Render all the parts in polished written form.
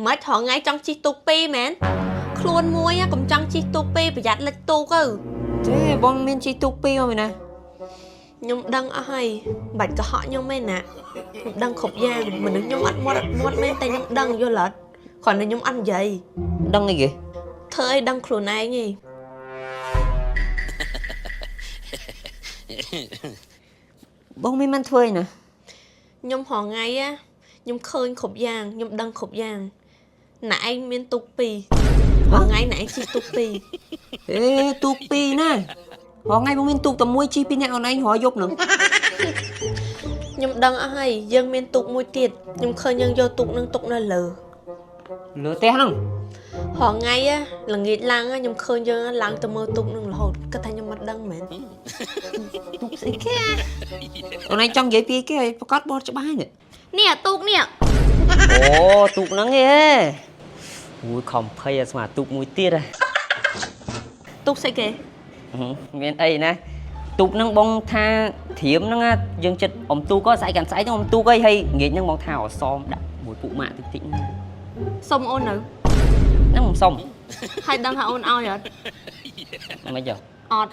មិនថងថ្ងៃចង់ជិះទូកពីរមែនខ្លួនមួយកុំចង់ជិះទូកពីរប្រយ័ត្នលិចទូកទៅ ទេបងមានជិះទូកពីរមកមែនណា ខ្ញុំដឹងអស់ហើយបាច់កុហកខ្ញុំទេណាខ្ញុំដឹងគ្រប់យ៉ាងមនុស្សខ្ញុំអត់មាត់អត់មាត់មែនតែខ្ញុំដឹងយល់អត់គ្រាន់តែខ្ញុំអត់និយាយ ដឹងអីគេ ធ្វើអីដឹងខ្លួនឯងឯង បងមានមិនធ្វើអីណា ខ្ញុំរងថ្ងៃណាខ្ញុំឃើញគ្រប់យ៉ាងខ្ញុំដឹងគ្រប់យ៉ាងណែឯងមានទូកពីររងថ្ងៃណែឯងជិះទូកពីរ អេទូកពីរណារងថ្ងៃបងមានទូកតែមួយជិះពីរនាក់អូនឯងរាល់យប់ហ្នឹង ខ្ញុំដឹងអស់ហើយយើងមានទូកមួយទៀតខ្ញុំឃើញយើងយកទូកនឹងទុកនៅលើ លើផ្ទះហ្នឹង រងថ្ងៃណាល្ងាចឡើងណាខ្ញុំឃើញយើងឡើងទៅមើលទូកនឹងរហូតគាត់ថាខ្ញុំមិនដឹងមែន ទូកស្អីគេអូនឯងចង់និយាយពីអីគេឲ្យប្រកាសបងច្បាស់នេះ នេះអាទូកនេះ អូទូកហ្នឹងឯងអូយខំភ័យអាស្មាទូកមួយទៀតហ៎ ទូកស្អីគេ មានអីណាទូកហ្នឹងបងថាធៀមហ្នឹងណាយើងចិត្តអុំទូកក៏ស្អែកកាន់ស្អែកហ្នឹងអុំទូកអីហើយងាកហ្នឹងបងថាអសមដាក់មួយពួកម៉ាក់តិចតិចហ្នឹង សុំអូននៅ ហ្នឹងមិនសុំ ហើយដឹងថាអូនឲ្យអត់ មិនចុះ អត់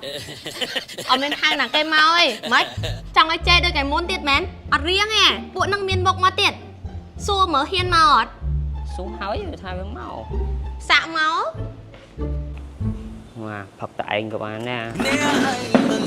អត់មានហៅណាគេមកអីម៉េចចង់ឲ្យចេដូចគេមុនទៀតមែនអត់រៀងទេពួកនឹងមានមុខមកទៀតសួរមើលហ៊ានមកអត់ ស៊ូហើយវាថាវាមក សាក់មក មកផឹកតែឯងក៏បានដែរ អ្នកឯងមិន